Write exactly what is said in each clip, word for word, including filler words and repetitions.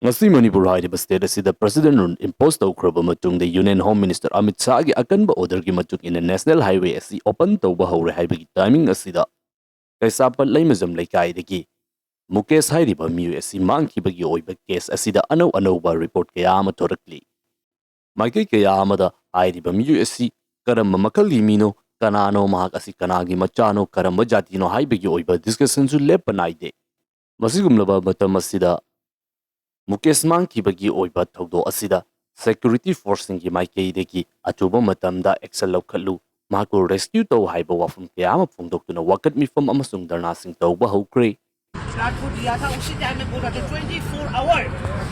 ꯉꯁꯤ ꯃꯅꯤꯄꯨꯔ ꯍꯥꯏꯔꯤꯕ state ꯑꯁꯤꯗ President Rule impose ꯇꯧꯈ꯭ꯔꯕ ꯃꯇꯨꯡꯗ Union Home Minister ꯑꯃꯤꯠ ꯁꯥꯍꯒꯤ ꯑꯀꯟꯕ orderꯒꯤ ꯃꯇꯨꯡ ꯏꯟꯅ National Highway ꯑꯁꯤ open ꯇꯧꯕ ꯍꯧꯔꯦ ꯍꯥꯏꯕꯒꯤ timing ꯑꯁꯤꯗ ꯀꯩꯁꯥꯝꯄꯥꯠ ꯂꯩꯃꯖꯝ ꯂꯩꯀꯥꯏꯗꯒꯤ ꯃꯨꯀꯦꯁ ꯍꯥꯏꯔꯤꯕ ꯃꯤꯑꯣꯏ ꯑꯁꯤ ꯃꯥꯡꯈꯤꯕꯒꯤ ꯑꯣꯏꯕ case ꯑꯁꯤꯗ ꯑꯅꯧ ꯑꯅꯧꯕ report ꯀꯌꯥ ꯑꯃ ꯊꯣꯔꯛꯂꯤ꯫ ꯃꯥꯏꯀꯩ ꯀꯌꯥ ꯑꯃꯗ ꯍꯥꯏꯔꯤꯕ ꯃꯤꯑꯣꯏ ꯑꯁꯤ ꯀꯔꯝꯕ ꯃꯈꯜꯒꯤ ꯃꯤꯅꯣ, ꯀꯅꯥꯅꯣ, ꯃꯍꯥꯛ ꯑꯁꯤ ꯀꯅꯥꯒꯤ ꯃꯆꯥꯅꯣ, ꯀꯔꯝꯕ ꯖꯥꯇꯤꯅꯣ ꯍꯥꯏꯕꯒꯤ ꯑꯣꯏꯕ discussionꯁꯨ ꯂꯦꯞꯄ ꯅꯥꯏꯗꯦ꯫ ꯃꯁꯤꯒꯨꯝꯂꯕ ꯃꯇꯝ ꯑꯁꯤꯗ ꯃꯨꯀꯦꯁ ꯃꯥꯡꯈꯤꯕꯒꯤ ꯑꯣꯏꯕ ꯊꯧꯗꯣꯛ ꯑꯁꯤꯗ security forceꯁꯤꯡꯒꯤ ꯃꯥꯏꯀꯩꯗꯒꯤ ꯑꯊꯨꯕ ꯃꯇꯝꯗ action ꯂꯧꯈꯠꯂꯨ, ꯃꯍꯥꯛꯄꯨ rescue ꯇꯧ ꯍꯥꯏꯕ ꯋꯥꯐꯝ ꯀꯌꯥ ꯑꯃ ꯐꯣꯡꯗꯣꯛꯇꯨꯅ ꯋꯥꯀꯠ ꯃꯤꯐꯝ ꯑꯃꯁꯨꯡ ꯙꯔꯅꯥꯁꯤꯡ ꯇꯧꯕ ꯍꯧꯈ꯭ꯔꯦ꯫ बंडार को दिया था, उसी टाइम में बोला था twenty four hour,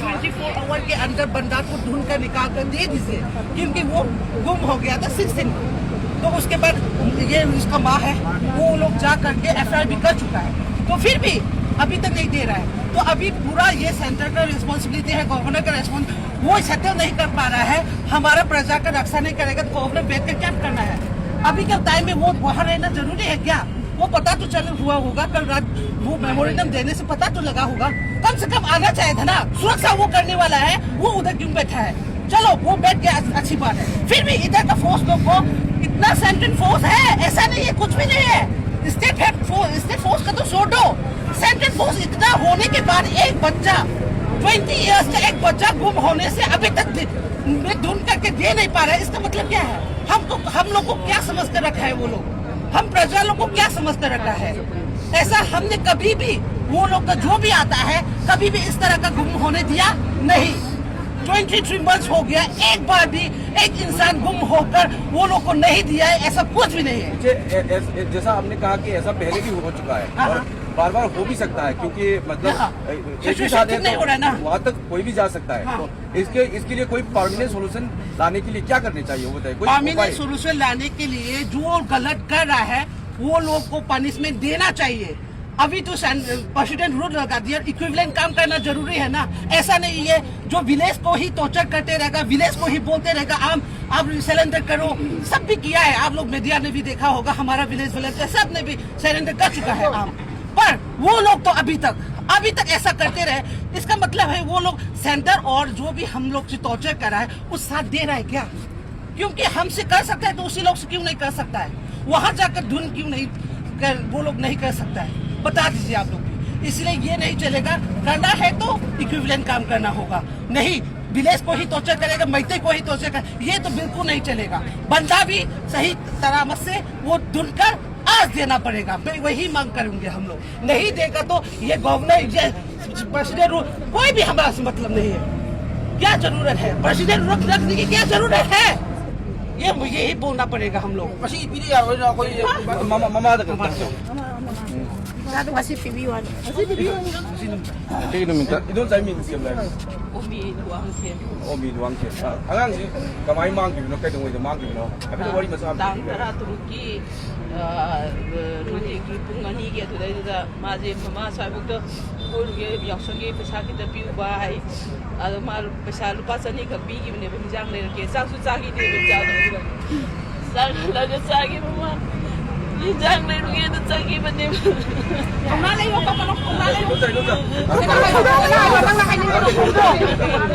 twenty four hour के अंदर बंडार को ढूंढ कर निकाल कर दे दीजिए, क्योंकि वो गुम हो गया था सिक्सटीन को। तो उसके बाद ये उसका माँ है, वो लोग जा करके एफआईआर भी कर चुका है, तो फिर भी अभी तक नहीं दे रहा है। तो अभी पूरा ये सेंटर का रिस्पॉन्सिबिलिटी है, गवर्नर का रिस्पॉन्स, वो सेटल नहीं कर पा रहा है, हमारा प्रजा का रक्षा नहीं करेगा तो गवर्नर बैठ कर क्या करना है? अभी के टाइम में वो वहाँ रहना जरूरी है क्या? वो पता तो चल हुआ होगा कल रात, वो मेमोरेंडम देने से पता तो लगा होगा, कम से कम आना चाहिए था ना। सुरक्षा वो करने वाला है, वो उधर क्यों बैठा है? चलो वो बैठ गया, अच्छी बात है, फिर भी इधर का फोर्स लोग को इतना सेंट्रल फोर्स है, ऐसा नहीं है, कुछ भी नहीं है। स्टेट है, स्टेट फोर्स का तो छोड़ दो, सेंट्रल फोर्स इतना होने के बाद एक बच्चा ट्वेंटी ईयर्स का एक बच्चा गुम होने से अभी तक दि- में ढूंढ करके दे नहीं पा रहा है, इसका मतलब क्या है? हमको, हम लोग को क्या समझ कर रखा है वो लोग? हम प्रजा लोग को क्या समझ कर रखा है? ऐसा हमने कभी भी, वो लोग का जो भी आता है, कभी भी इस तरह का गुम होने दिया नहीं। ट्वेंटी थ्री मंथ्स हो गया, एक बार भी एक इंसान गुम होकर वो लोग को नहीं दिया है, ऐसा कुछ भी नहीं है। मुझे ए- ऐस- ए- जैसा आपने कहा कि ऐसा पहले भी हो चुका है हाँ, और हाँ। बार बार हो भी सकता है, क्योंकि मतलब हाँ। ए- एक ही सिचुएशन साथ ठीक है, नहीं हो रहा है ना। वहां तक कोई भी जा सकता है। हाँ। तो इसके इसके लिए कोई परमानेंट सॉल्यूशन लाने के लिए क्या करने चाहिए, वो बताइए। कोई परमानेंट उपाय? सॉल्यूशन लाने के लिए जो गलत कर रहा है वो लोग को पनिशमेंट देना चाहिए। अभी तो प्रेसिडेंट रूल लगा दिया, इक्विवेलेंट काम करना जरूरी है ना। ऐसा नहीं है जो विलेज को ही टॉर्चर करते रहेगा, विलेज को ही बोलते रहेगा, आप आप सरेंडर करो। सब भी किया है, आप लोग मीडिया ने भी देखा होगा, हमारा विलेज वॉलंटियर सब ने भी सरेंडर कर चुका है। आप पर वो लोग तो अभी तक, अभी तक ऐसा करते रहे। इसका मतलब है वो लोग सेंटर और जो भी हम लोग से टॉर्चर कर रहा है, वो साथ दे रहा है क्या? क्योंकि हमसे कर सकता है तो उसी लोग से क्यों नहीं कर सकता है? वहां जाकर ढूंढ क्यों नहीं कर, वो लोग नहीं कर सकता है? बता दीजिए आप लोग भी। इसलिए ये नहीं चलेगा। करना है तो इक्विवेलेंट काम करना होगा। नहीं, विलेज को ही टॉर्चर करेगा, मैतेई को ही टॉर्चर कर, ये तो बिल्कुल नहीं चलेगा। बंदा भी सही तरह से वो ढूंढकर आज देना पड़ेगा। मैं वही मांग करेंगे हम लोग। नहीं देगा तो ये गवर्नर, ये प्रेसिडेंट, कोई भी हमारे से मतलब नहीं है। क्या जरूरत है प्रेसिडेंट रख रखने की? क्या जरूरत है? ये मुझे ही बोलना पड़ेगा हम लोग। ꯃꯁꯤ ꯄꯤꯔꯤ ꯌꯥꯔꯣꯏꯅ ꯑꯩꯈꯣꯏ ꯃꯃꯥ- ꯃꯃꯥꯗ ꯀꯩꯅꯣ ꯇꯧꯔꯁꯦ꯫ ꯃꯆꯥꯗꯣ ꯉꯁꯤ ꯄꯤꯕꯤꯌꯨ ꯍꯥꯏꯅ꯫ ꯑꯇꯩ ꯅꯨꯃꯤꯠꯇ꯫ ꯏꯗꯣꯝꯆꯥ ꯃꯤꯡ ꯀꯩ ꯍꯥꯏꯕ? ꯑꯣꯃꯤ ꯂꯨꯋꯥꯡꯊꯦꯝ꯫ ꯑꯣꯃꯤ ꯂꯨꯋꯥꯡꯊꯦꯝ꯫ ꯑ, ꯑꯉꯥꯡꯁꯤ ꯀꯃꯥꯏꯅ ꯃꯥꯡꯈꯤꯕꯅꯣ? ꯀꯩꯗꯧꯉꯩꯗ ꯃꯥꯡꯈꯤꯕꯅꯣ? ꯍꯥꯏꯐꯦꯠ ꯋꯥꯔꯤ ꯃꯆꯥ ꯑꯃ ꯇꯥꯡ ꯇꯥꯛꯄꯤꯌꯨ꯫ ꯇꯔꯥ ꯇꯔꯨꯛꯀꯤ, ꯑ, ꯅꯨꯡꯊꯤꯜꯒꯤ ꯄꯨꯡ ꯑꯅꯤꯒꯤ ꯑꯗꯨꯗꯩꯗꯨꯗ ꯃꯥꯁꯦ ꯃꯃꯥ ꯁ꯭ꯋꯥꯏꯐꯥꯎꯗ ꯀꯣꯏꯔꯨꯒꯦ, ꯌꯥꯎꯁꯪꯒꯤ ꯄꯩꯁꯥ ꯈꯤꯇ ꯄꯤꯌꯨꯕ ꯍꯥꯏ꯫ ꯑꯗꯣ ꯃꯥ ꯄꯩꯁꯥ ꯂꯨꯄꯥ ꯆꯅꯤ ꯈꯛ ꯄꯤꯈꯤꯕꯅꯦꯕ, ꯍꯤꯟꯖꯥꯡ ꯂꯩꯔꯛꯀꯦ꯫ ꯆꯥꯛꯁꯨ ꯆꯥꯈꯤꯗꯦꯕ, ꯆꯥꯛ ꯆꯥꯛ ꯍꯜꯂꯒ ꯆꯥꯈꯤꯕ ꯃꯥ꯫ ꯍꯤꯟꯖꯥꯡ ꯂꯩꯔꯨꯒꯦꯅ ꯆꯪꯈꯤꯕꯅꯦꯕ꯫ ꯀꯧꯅꯥ ꯂꯩꯌꯣ, ꯀꯧꯅꯥ, ꯀꯧꯅꯥ ꯂꯩꯌꯣ꯫ ꯏꯗꯣꯝꯆꯥ, ꯏꯗꯣꯝꯆꯥ꯫ ꯅꯪꯅ ꯍꯥꯏꯅꯤꯡꯕꯗꯣ꯫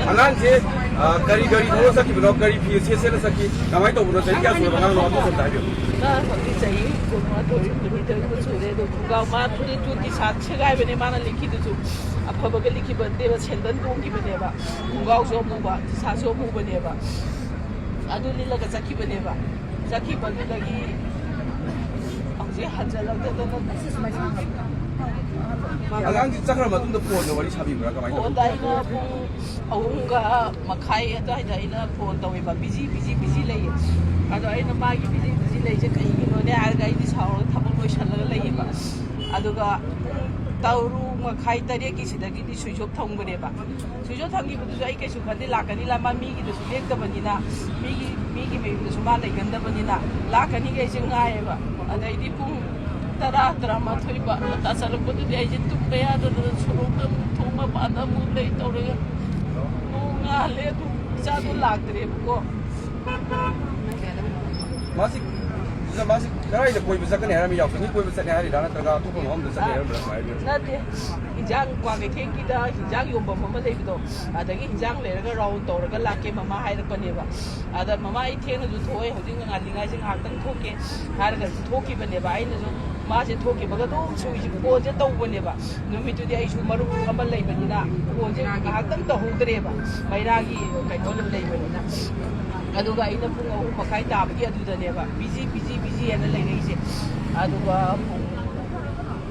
ꯑꯉꯥꯡꯁꯦ, ꯑ, ꯀꯔꯤ ꯒꯥꯔꯤ ꯊꯧꯔ ꯆꯠꯈꯤꯕꯅꯣ? ꯀꯔꯤ ꯐꯤ ꯁꯦꯠ ꯁꯦꯠꯂ ꯆꯠꯈꯤ? ꯀꯃꯥꯏꯅ ꯇꯧꯕꯅꯣ? ꯆꯍꯤ ꯀꯌꯥ ꯁꯨꯔꯕ ꯑꯉꯥꯡꯅꯣ? ꯑꯗꯨꯁꯨ ꯑꯝꯇ ꯍꯥꯏꯕꯤꯌꯨ꯫ ꯑꯉꯥꯡ ꯍꯧꯖꯤꯛ ꯆꯍꯤ ꯀꯨꯟꯃꯥꯊꯣꯏ, ꯀꯨꯟꯅꯤꯊꯣꯏꯒꯨꯝꯕ ꯁꯨꯔꯦ꯫ ꯑꯗꯣ ꯈꯣꯡꯒ꯭ꯔꯥꯎ ꯃꯥ ꯐꯨꯔꯤꯠ ꯇꯨ ꯇꯤ ꯁꯥꯔꯠ ꯁꯦꯒꯥꯏꯕꯅꯦ ꯃꯥꯅ ꯂꯤꯠꯈꯤꯗꯨꯁꯨ꯫ ꯑꯐꯕꯒ ꯂꯤꯠꯈꯤꯕ ꯅꯠꯇꯦꯕ, ꯁꯦꯟꯗꯜ ꯇꯣꯡꯈꯤꯕꯅꯦꯕ, ꯈꯣꯡꯒ꯭ꯔꯥꯎꯁꯨ ꯑꯃꯨꯕ, ꯇꯤ ꯁꯥꯔꯠꯁꯨ ꯑꯃꯨꯕꯅꯦꯕ꯫ ꯑꯗꯨ ꯂꯤꯠꯂꯒ ꯆꯠꯈꯤꯕꯅꯦꯕ꯫ ꯆꯠꯈꯤꯕꯗꯨꯗꯒꯤ ꯍꯧꯖꯤꯛ ꯍꯟꯖꯜꯂꯛꯇꯗꯅ ꯑꯉꯥꯡꯁꯤ ꯆꯠꯈ꯭ꯔ ꯃꯇꯨꯡꯗ ꯐꯣꯟꯗ ꯋꯥꯔꯤ ꯁꯥꯕꯤꯕ꯭ꯔꯥ? ꯀꯃꯥꯏꯅ ꯇꯧꯒꯦ? ꯐꯣꯟꯗ ꯑꯩꯅ ꯄꯨꯡ ꯑꯍꯨꯝꯒ ꯃꯈꯥꯏ ꯑꯗꯨꯋꯥꯏꯗ ꯑꯩꯅ ꯐꯣꯟ ꯇꯧꯋꯦꯕ, ꯕꯤꯖꯤ ꯕꯤꯖꯤ ꯕꯤꯖꯤ ꯂꯩꯌꯦ꯫ ꯑꯗꯣ ꯑꯩꯅ ꯃꯥꯒꯤ ꯕꯤꯖꯤ ꯕꯤꯖꯤ ꯂꯩꯁꯦ ꯀꯩꯒꯤꯅꯣꯅꯦ ꯍꯥꯏꯔꯒ ꯑꯩꯗꯤ ꯁꯥꯎꯔꯒ ꯊꯕꯛ ꯂꯣꯏꯁꯜꯂꯒ ꯂꯩꯌꯦꯕ꯫ ꯑꯗꯨꯒ ꯄꯨꯡ ꯇꯔꯨꯛ ꯃꯈꯥꯏ, ꯇꯔꯦꯠꯀꯤ ꯁꯤꯗꯒꯤꯗꯤ ꯁ꯭ꯋꯤꯆ ꯑꯣꯐ ꯊꯝꯕꯅꯦꯕ꯫ ꯁ꯭ꯋꯤꯆ ꯑꯣꯐ ꯊꯝꯈꯤꯕꯗꯨꯁꯨ ꯑꯩ ꯀꯩꯁꯨ ꯈꯟꯗꯦ, ꯂꯥꯛꯀꯅꯤ ꯂꯥꯛ-, ꯃꯥ ꯃꯤꯒꯤꯗꯁꯨ ꯂꯦꯛꯇꯕꯅꯤꯅ, ꯃꯤꯒꯤ, ꯃꯤꯒꯤ ꯃꯌꯨꯝꯗꯁꯨ ꯃꯥ ꯂꯩꯒꯟꯗꯕꯅꯤꯅ, ꯂꯥꯛꯀꯅꯤꯒ ꯑꯩꯁꯦ ꯉꯥꯏꯌꯦꯕ꯫ ꯑꯗꯩꯗꯤ ꯄꯨꯡ ꯇꯔꯥ, ꯇꯔꯥꯃꯥꯊꯣꯏ ꯕꯥꯔꯣ ꯇꯥꯁꯜꯂꯛꯄꯗꯨꯗꯤ ꯑꯩꯁꯦ ꯇꯨꯝꯕ ꯌꯥꯗꯗꯅ ꯁꯣꯔꯣꯛꯇ ꯑꯃꯨꯛ ꯊꯣꯡ ꯃꯄꯥꯟꯗ ꯑꯃꯨꯛ ꯂꯩ ꯇꯧꯔꯒ ꯅꯣꯡ ꯉꯥꯜꯂꯦ, ꯑꯗꯨ ꯏꯆꯥꯗꯣ ꯂꯥꯛꯇ꯭ꯔꯦꯕꯀꯣ꯫ ꯃꯥꯁꯤ ꯃꯥꯁꯤ ꯀꯗꯥꯏꯗ ꯀꯣꯏꯕ ꯆꯠꯀꯅꯤ ꯍꯥꯏꯔꯝꯃꯤ? ꯌꯥꯎꯁꯪꯒꯤ ꯀꯣꯏꯕ ꯆꯠꯅꯤ ꯍꯥꯏꯔꯤꯔꯥ, ꯅꯠꯇ꯭ꯔꯒ ꯑꯇꯣꯞꯄ ꯃꯐꯝꯗ ꯆꯠꯅꯤ ꯍꯥꯏꯔꯝꯕ꯭ꯔꯥ, ꯀꯃꯥꯏꯅ ꯇꯧꯔꯤꯅꯣ? ꯅꯠꯇꯦ, ꯍꯤꯟꯖꯥꯡ, ꯀ꯭ꯋꯥꯀꯩꯊꯦꯜꯒꯤꯗ ꯍꯤꯟꯖꯥꯡ ꯌꯣꯟꯐꯝ ꯑꯃ ꯂꯩꯕꯗꯣ, ꯑꯗꯒꯤ ꯍꯤꯟꯖꯥꯡ ꯂꯩꯔꯒ ꯔꯥꯎꯟ ꯇꯧꯔꯒ ꯂꯥꯛꯀꯦ ꯃꯃꯥ ꯍꯥꯏꯔꯛꯄꯅꯦꯕ꯫ ꯑꯗ ꯃꯃꯥ, ꯑꯩ ꯊꯦꯡꯅꯁꯨ ꯊꯣꯛꯑꯦ, ꯍꯧꯖꯤꯛ ꯉꯥꯜꯂꯤꯉꯩꯁꯦ ꯉꯥꯏꯍꯥꯛꯇꯪ ꯊꯣꯛꯀꯦ ꯍꯥꯏꯔꯒ ꯊꯣꯛꯈꯤꯕꯅꯦꯕ꯫ ꯑꯩꯅꯁꯨ ꯃꯥꯁꯦ ꯊꯣꯛꯈꯤꯕꯒ ꯑꯗꯨꯝ ꯁꯨꯏꯁꯦ ꯐꯣꯟꯁꯦ ꯇꯧꯕꯅꯦꯕ꯫ ꯅꯨꯃꯤꯠꯇꯨꯗꯤ ꯑꯩꯁꯨ ꯃꯔꯨꯞ ꯑꯃ ꯂꯩꯕꯅꯤꯅ ꯐꯣꯟꯁꯦ ꯉꯥꯏꯍꯥꯛꯇꯪ ꯇꯧꯍꯧꯗ꯭ꯔꯦꯕ, ꯃꯩꯔꯥꯒꯤ ꯀꯩꯅꯣ ꯂꯩꯕꯅꯤꯅ꯫ ꯑꯗꯨꯒ ꯑꯩꯅ ꯄꯨꯡ ꯑꯍꯨꯝ ꯃꯈꯥꯏ ꯇꯥꯕꯒꯤ ꯑꯗꯨꯗꯅꯦꯕ ꯕꯤꯖꯤ ꯕꯤꯖꯤ ꯕꯤꯖꯤ ꯍꯥꯏꯅ ꯂꯩꯔꯛꯏꯁꯦ꯫ ꯑꯗꯨꯒ ꯄꯨꯡ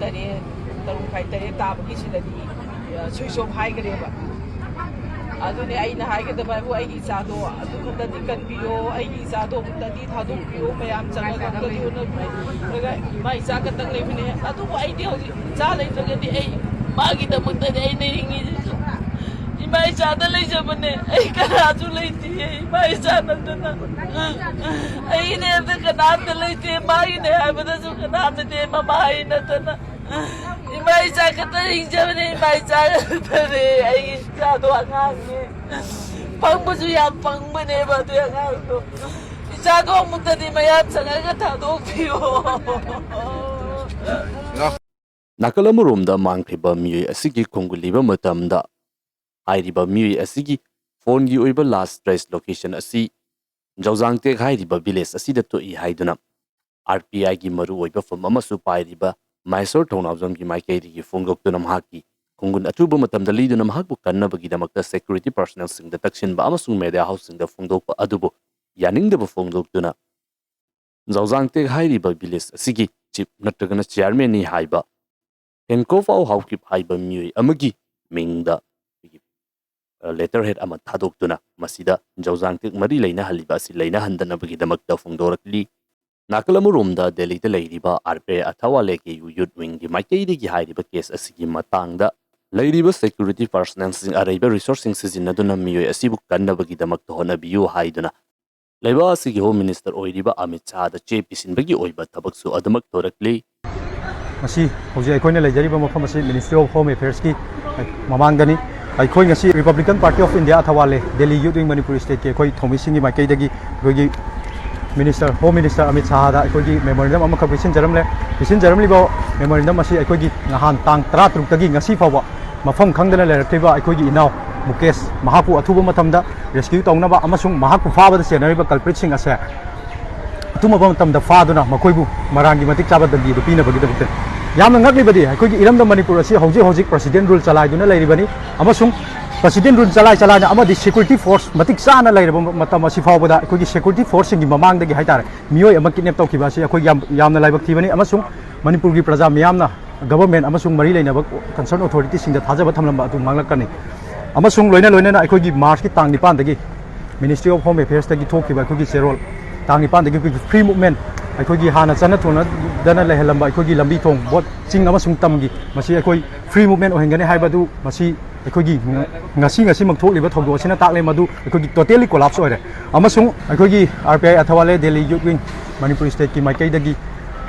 ꯇꯔꯦꯠ, ꯇꯔꯨꯛ ꯃꯈꯥꯏ, ꯇꯔꯦꯠ ꯇꯥꯕꯒꯤ ꯁꯤꯗꯗꯤ ꯁ꯭ꯋꯤꯆ ꯑꯣꯐ ꯍꯥꯏꯈ꯭ꯔꯦꯕ꯫ ꯑꯗꯨꯅꯦ ꯑꯩꯅ ꯍꯥꯏꯒꯗꯕ ꯍꯥꯏꯕꯨ, ꯑꯩꯒꯤ ꯏꯆꯥꯗꯣ ꯑꯗꯨ ꯈꯛꯇꯗꯤ ꯀꯟꯕꯤꯌꯣ, ꯑꯩꯒꯤ ꯏꯆꯥꯗꯣ ꯑꯃꯨꯛꯇꯗꯤ ꯊꯥꯗꯣꯛꯄꯤꯌꯣ, ꯃꯌꯥꯝ ꯆꯪꯉꯒ ꯑꯝꯇꯗꯤ ꯎꯅꯕꯤꯌꯨ꯫ ꯏꯃꯥ ꯏꯆꯥ ꯈꯛꯇꯪ ꯂꯩꯕꯅꯦ꯫ ꯑꯗꯨꯕꯨ ꯑꯩꯗꯤ ꯍꯧꯖꯤꯛ ꯏꯆꯥ ꯂꯩꯇ꯭ꯔꯒꯗꯤ ꯑꯩ ꯃꯥꯒꯤꯗꯃꯛꯇꯗꯤ ꯑꯩꯅ ꯍꯤꯡꯉꯤꯁꯤꯁꯨ ꯏꯃꯥ ꯏꯆꯥꯗ ꯂꯩꯖꯕꯅꯦ꯫ ꯑꯩ ꯀꯅꯥꯁꯨ ꯂꯩꯇꯤꯌꯦ, ꯏꯃꯥ ꯏꯆꯥ ꯅꯠꯇꯅ꯫ ꯑꯩꯒꯤꯅꯦ ꯑꯝꯇ ꯀꯅꯥꯝꯇ ꯂꯩꯇꯦ, ꯃꯥꯒꯤꯅꯦ ꯍꯥꯏꯕꯗꯁꯨ ꯀꯅꯥꯝꯇꯅꯦ, ꯃꯃꯥ ꯑꯩ ꯅꯠꯇꯅ꯫ ꯏꯃꯥ ꯏꯆꯥ ꯈꯛꯇ ꯍꯤꯡꯖꯕꯅꯦ, ꯏꯃꯥ ꯏꯆꯥ ꯈꯛꯇꯅꯦ꯫ ꯑꯩꯒꯤ ꯏꯆꯥꯗꯣ ꯑꯉꯥꯡꯅꯦ, ꯄꯪꯕꯁꯨ ꯌꯥꯝ ꯄꯪꯕꯅꯦꯕ ꯑꯗꯨ ꯑꯉꯥꯡꯗꯣ꯫ ꯏꯆꯥꯗꯣ ꯑꯃꯨꯛꯇꯗꯤ ꯃꯌꯥꯝ ꯆꯪꯉꯒ ꯊꯥꯗꯣꯛꯄꯤꯌꯣ꯫ ꯅꯥꯀꯜ ꯑꯃꯔꯣꯝꯗ ꯃꯥꯡꯈ꯭ꯔꯤꯕ ꯃꯤꯑꯣꯏ ꯑꯁꯤꯒꯤ ꯈꯣꯡꯒꯨꯜ ꯂꯤꯕ ꯃꯇꯝꯗ, ꯍꯥꯏꯔꯤꯕ ꯃꯤꯑꯣꯏ ꯑꯁꯤꯒꯤ ꯐꯣꯟꯒꯤ ꯑꯣꯏꯕ ꯂꯥꯁ ꯇ꯭ꯔꯦꯁ ꯂꯣꯀꯦꯁꯟ ꯑꯁꯤ ꯖꯧꯖꯥꯡꯇꯦꯛ ꯍꯥꯏꯔꯤꯕ ꯚꯤꯂꯦꯖ ꯑꯁꯤꯗ ꯊꯣꯛꯏ ꯍꯥꯏꯗꯨꯅ ꯑꯥꯔ ꯄꯤ ꯑꯥꯏꯒꯤ ꯃꯔꯨꯑꯣꯏꯕ ꯐꯝ ꯑꯃꯁꯨ ꯄꯥꯏꯔꯤꯕ ꯃꯍꯦꯁꯣꯔ ꯊꯧꯅꯥꯎꯖꯝꯒꯤ ꯃꯥꯏꯀꯩꯗꯒꯤ ꯐꯣꯡꯗꯣꯛꯇꯨꯅ ꯃꯍꯥꯛꯀꯤ ꯈꯣꯡꯒꯨꯜ ꯑꯊꯨꯕ ꯃꯇꯝꯗ ꯂꯤꯗꯨꯅ ꯃꯍꯥꯛꯄꯨ ꯀꯟꯅꯕꯒꯤꯗꯃꯛꯇ ꯁꯦꯀ꯭ꯌꯨꯔꯤꯇꯤ ꯄꯥꯔꯁꯅꯦꯜꯁꯤꯡꯗ ꯇꯛꯁꯤꯟꯕ ꯑꯃꯁꯨꯡ ꯃꯦꯗꯤꯌꯥ ꯍꯥꯎꯁꯁꯤꯡꯗ ꯐꯣꯡꯗꯣꯛꯄ ꯑꯗꯨꯕꯨ ꯌꯥꯅꯤꯡꯗꯕ ꯐꯣꯡꯗꯣꯛꯇꯨꯅ ꯖꯧꯖꯥꯡꯇꯦꯛ ꯍꯥꯏꯔꯤꯕ ꯚꯤꯂꯦꯖ ꯑꯁꯤꯒꯤ ꯆꯤꯞ ꯅꯠꯇ꯭ꯔꯒꯅ ꯆꯤꯌꯥꯔꯃꯦꯟꯅꯤ ꯍꯥꯏꯕ ꯍꯦꯟꯀꯣꯐꯥꯎ ꯍꯥꯎꯀꯤꯞ ꯍꯥꯏꯕ ꯃꯤꯑꯣꯏ ꯑꯃꯒꯤ ꯃꯤꯡꯗ ꯑꯩꯈꯣꯏꯒꯤ ꯂꯦꯇꯔ ꯍꯦꯗ ꯑꯃ ꯊꯥꯗꯣꯛꯇꯨꯅ ꯃꯁꯤꯗ ꯖꯧꯖꯥꯡꯇꯦꯛ ꯃꯔꯤ ꯂꯩꯅꯍꯜꯂꯤꯕ ꯑꯁꯤ ꯂꯩꯅꯍꯟꯗꯅꯕꯒꯤꯗꯃꯛꯇ ꯐꯣꯡꯗꯣꯔꯛꯂꯤ꯫ ꯅꯥꯀꯜ ꯑꯃꯔꯣꯝꯗ ꯗꯦꯜꯂꯤꯗ ꯂꯩꯔꯤꯕ R P I ꯑꯊꯋꯥꯂꯦ K U ꯌꯨꯠ ꯋꯤꯡꯒꯤ ꯃꯥꯏꯀꯩꯗꯒꯤ ꯍꯥꯏꯔꯤꯕ ꯀꯦꯁ ꯑꯁꯤꯒꯤ ꯃꯇꯥꯡꯗ ꯂꯩꯔꯤꯕ ꯁꯦꯀ꯭ꯌꯨꯔꯤꯇꯤ ꯄꯥꯔꯁꯅꯦꯜꯁꯤꯡ ꯑꯔꯩꯕ ꯔꯤꯁꯣꯔꯁꯁꯤꯡ ꯁꯤꯖꯤꯟꯅꯗꯨꯅ ꯃꯤꯑꯣꯏ ꯑꯁꯤꯕꯨ ꯀꯟꯅꯕꯒꯤꯗꯃꯛꯇ ꯍꯣꯠꯅꯕꯤꯌꯨ ꯍꯥꯏꯗꯨꯅ ꯂꯩꯕꯥꯛ ꯑꯁꯤꯒꯤ ꯍꯣꯝ ꯃꯤꯅꯤꯁꯇꯔ ꯑꯣꯏꯔꯤꯕ ꯑꯃꯤꯠ ꯁꯥꯍꯗ ꯆꯦ ꯄꯤꯁꯤꯟꯕꯒꯤ ꯑꯣꯏꯕ ꯊꯕꯛꯁꯨ ꯑꯗꯨꯃꯛ ꯊꯣꯔꯛꯂꯤ꯫ ꯃꯁꯤ ꯍꯧꯖꯤꯛ ꯑꯩꯈꯣꯏꯅ ꯂꯩꯖꯔꯤꯕ ꯃꯐꯝ ꯑꯁꯤ Ministry of Home Affairsꯀꯤ ꯃꯃꯥꯡꯗꯅꯤ꯫ ꯑꯩꯈꯣꯏ ꯉꯁꯤ Republican Party of India ꯑꯊꯋꯥꯂꯦ, Delhi Youth Wing Manipur Stateꯀꯤ ꯑꯩꯈꯣꯏ ꯊꯧꯃꯤꯁꯤꯡꯒꯤ ꯃꯥꯏꯀꯩꯗꯒꯤ ꯑꯩꯈꯣꯏꯒꯤ ꯃꯤꯅꯤꯁꯇꯔ, ꯍꯣꯝ ꯃꯤꯅꯤꯁꯇꯔ ꯑꯃꯤꯠ ꯁꯥꯍꯗ ꯑꯩꯈꯣꯏꯒꯤ ꯃꯦꯃꯣꯔꯦꯟꯗꯝ ꯑꯃꯈꯛ ꯄꯤꯁꯤꯟꯖꯔꯝꯂꯦ꯫ ꯄꯤꯁꯤꯟꯖꯔꯝꯂꯤꯕ ꯃꯦꯃꯣꯔꯦꯟꯗꯝ ꯑꯁꯤ ꯑꯩꯈꯣꯏꯒꯤ ꯅꯍꯥꯟ ꯇꯥꯡ ꯇꯔꯥ ꯇꯔꯨꯛꯇꯒꯤ ꯉꯁꯤ ꯐꯥꯎꯕ ꯃꯐꯝ ꯈꯪꯗꯅ ꯂꯩꯔꯛꯂꯤꯕ ꯑꯩꯈꯣꯏꯒꯤ ꯏꯅꯥꯎ ꯃꯨꯀꯦꯁ, ꯃꯍꯥꯛꯄꯨ ꯑꯊꯨꯕ ꯃꯇꯝꯗ ꯔꯦꯁꯀ꯭ꯌꯨ ꯇꯧꯅꯕ ꯑꯃꯁꯨꯡ ꯃꯍꯥꯛꯄꯨ ꯐꯥꯕꯗ ꯆꯦꯟꯅꯔꯤꯕ ꯀꯜꯄ꯭ꯔꯤꯠꯁꯤꯡ ꯑꯁꯦ ꯑꯊꯨꯕ ꯃꯇꯝꯗ ꯐꯥꯗꯨꯅ ꯃꯈꯣꯏꯕꯨ ꯃꯔꯥꯡꯒꯤ ꯃꯇꯤꯛ ꯆꯥꯕ ꯗꯟꯗꯤ ꯑꯗꯨ ꯄꯤꯅꯕꯒꯤꯗꯃꯛꯇ꯫ ꯌꯥꯝꯅ ꯉꯛꯂꯤꯕꯗꯤ, ꯑꯩꯈꯣꯏꯒꯤ ꯏꯔꯝꯗꯝ ꯃꯅꯤꯄꯨꯔ ꯑꯁꯤ ꯍꯧꯖꯤꯛ ꯍꯧꯖꯤꯛ ꯄ꯭ꯔꯁꯤꯗꯦꯟ ꯔꯨꯜ ꯆꯂꯥꯏꯗꯨꯅ ꯂꯩꯔꯤꯕꯅꯤ, ꯑꯃꯁꯨꯡ ꯄ꯭ꯔꯁꯤꯗꯦꯟ ꯔꯨꯜ ꯆꯂꯥꯏ ꯆꯂꯥꯏꯅ ꯑꯃꯗꯤ ꯁꯦꯀ꯭ꯌꯨꯔꯤꯇꯤ ꯐꯣꯔꯁ ꯃꯇꯤꯛ ꯆꯥꯅ ꯂꯩꯔꯕ ꯃꯇꯝ ꯑꯁꯤ ꯐꯥꯎꯕꯗ ꯑꯩꯈꯣꯏꯒꯤ ꯁꯦꯀ꯭ꯌꯨꯔꯤꯇꯤ ꯐꯣꯔꯁꯁꯤꯡꯒꯤ ꯃꯃꯥꯡꯗꯒꯤ ꯍꯥꯏꯇꯥꯔꯦ, ꯃꯤꯑꯣꯏ ꯑꯃ ꯀꯤꯗꯅꯦꯞ ꯇꯧꯈꯤꯕ ꯑꯁꯤ ꯑꯩꯈꯣꯏ ꯌꯥꯝ, ꯌꯥꯝꯅ ꯂꯥꯏꯕꯛ ꯊꯤꯕꯅꯤ, ꯑꯃꯁꯨꯡ ꯃꯅꯤꯄꯨꯔꯒꯤ ꯄ꯭ꯔꯖꯥ ꯃꯤꯌꯥꯝꯅ ꯒꯚꯔꯟꯃꯦꯟ ꯑꯃꯁꯨꯡ ꯃꯔꯤ ꯂꯩꯅꯕ ꯀꯟꯁꯔꯟ ꯑꯣꯊꯣꯔꯤꯇꯤꯁꯤꯡꯗ ꯊꯥꯖꯕ ꯊꯝꯂꯝꯕ ꯑꯗꯨ ꯃꯥꯡꯂꯛꯀꯅꯤ꯫ ꯑꯃꯁꯨꯡ ꯂꯣꯏꯅ ꯂꯣꯏꯅꯅ ꯑꯩꯈꯣꯏꯒꯤ ꯃꯥꯔꯆꯀꯤ ꯇꯥꯡ ꯅꯤꯄꯥꯟꯗꯒꯤ ꯃꯤꯅꯤꯁꯇ꯭ꯔꯤ ꯑꯣꯐ ꯍꯣꯝ ꯑꯦꯐꯤꯌꯔꯁꯇꯒꯤ ꯊꯣꯛꯈꯤꯕ ꯑꯩꯈꯣꯏꯒꯤ ꯆꯦꯔꯣꯜ, ꯇꯥꯡ ꯅꯤꯄꯥꯟꯗꯒꯤ ꯑꯩꯈꯣꯏꯒꯤ ꯐ꯭ꯔꯤ ꯃꯨꯚꯃꯦꯟ, ꯑꯩꯈꯣꯏꯒꯤ ꯍꯥꯟꯅ ꯆꯠꯅ ꯊꯣꯟꯅꯗꯅ ꯂꯩꯍꯜꯂꯝꯕ ꯑꯩꯈꯣꯏꯒꯤ ꯂꯝꯕꯤ ꯊꯣꯡ, ꯕꯣꯠ, ꯆꯤꯡ ꯑꯃꯁꯨꯡ ꯇꯝꯒꯤ, ꯃꯁꯤ ꯑꯩꯈꯣꯏ ꯐ꯭ꯔꯤ ꯃꯨꯚꯃꯦꯟ ꯑꯣꯏꯍꯟꯒꯅꯤ ꯍꯥꯏꯕꯗꯨ ꯃꯁꯤ ꯑꯩꯈꯣꯏꯒꯤ ꯉ-, ꯉꯁꯤ ꯉꯁꯤꯃꯛ ꯊꯣꯛꯂꯤꯕ ꯊꯧꯗꯣꯛ ꯑꯁꯤꯅ ꯇꯥꯛꯂꯦ, ꯃꯗꯨ ꯑꯩꯈꯣꯏꯒꯤ ꯇꯣꯇꯦꯜꯂꯤ ꯀꯣꯂꯥꯞꯁ ꯑꯣꯏꯔꯦ꯫ ꯑꯃꯁꯨꯡ ꯑꯩꯈꯣꯏꯒꯤ R P I Athawale Delhi youth wing, Manipur ꯁ꯭ꯇꯦꯠꯀꯤ ꯃꯥꯏꯀꯩꯗꯒꯤ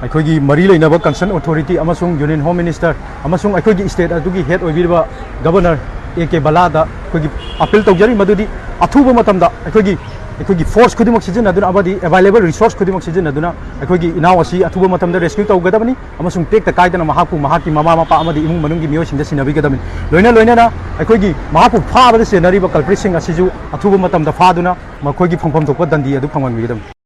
ꯑꯩꯈꯣꯏꯒꯤ ꯃꯔꯤ ꯂꯩꯅꯕ ꯀꯟꯁꯔꯟ ꯑꯣꯊꯣꯔꯤꯇꯤ ꯑꯃꯁꯨꯡ ꯌꯨꯅꯤꯌꯟ ꯍꯣꯝ ꯃꯤꯅꯤꯁꯇꯔ ꯑꯃꯁꯨꯡ ꯑꯩꯈꯣꯏꯒꯤ ꯁ꯭ꯇꯦꯠ ꯑꯗꯨꯒꯤ ꯍꯦꯗ ꯑꯣꯏꯕꯤꯔꯤꯕ ꯒꯕꯔꯅꯔ ꯑꯦ ꯀꯦ ꯕꯂꯥꯗ ꯑꯩꯈꯣꯏꯒꯤ ꯑꯄꯤꯜ ꯇꯧꯖꯔꯤ, ꯃꯗꯨꯗꯤ ꯑꯊꯨꯕ ꯃꯇꯝꯗ ꯑꯩꯈꯣꯏꯒꯤ, ꯑꯩꯈꯣꯏꯒꯤ ꯐꯣꯔꯁ ꯈꯨꯗꯤꯡꯃꯛ ꯁꯤꯖꯤꯟꯅꯗꯨꯅ ꯑꯃꯗꯤ ꯑꯦꯚꯥꯏꯂꯦꯕꯜ ꯔꯤꯁꯣꯔꯁ ꯈꯨꯗꯤꯡꯃꯛ ꯁꯤꯖꯤꯟꯅꯗꯨꯅ ꯑꯩꯈꯣꯏꯒꯤ ꯏꯅꯥꯎ ꯑꯁꯤ ꯑꯊꯨꯕ ꯃꯇꯝꯗ ꯔꯦꯁꯀ꯭ꯌꯨ ꯇꯧꯒꯗꯕꯅꯤ ꯑꯃꯁꯨꯡ ꯇꯦꯛꯇ ꯀꯥꯏꯗꯅ ꯃꯍꯥꯛꯄꯨ ꯃꯍꯥꯛꯀꯤ ꯃꯃꯥ ꯃꯄꯥ ꯑꯃꯗꯤ ꯏꯃꯨꯡ ꯃꯅꯨꯡꯒꯤ ꯃꯤꯑꯣꯏꯁꯤꯡꯗ ꯁꯤꯟꯅꯕꯤꯒꯗꯕꯅꯤ꯫ ꯂꯣꯏꯅ ꯂꯣꯏꯅꯅ ꯑꯩꯈꯣꯏꯒꯤ ꯃꯍꯥꯛꯄꯨ ꯐꯥꯕꯗ ꯆꯦꯟꯅꯔꯤꯕ ꯀꯜꯄ꯭ꯔꯤꯠꯁꯤꯡ ꯑꯁꯤꯁꯨ ꯑꯊꯨꯕ ꯃꯇꯝꯗ ꯐꯥꯗꯨꯅ ꯃꯈꯣꯏꯒꯤ ꯐꯪꯐꯝ ꯊꯣꯛꯄ ꯗꯟꯗꯤ ꯑꯗꯨ ꯐꯪꯍꯟꯕꯤꯒꯗꯕꯅꯤ꯫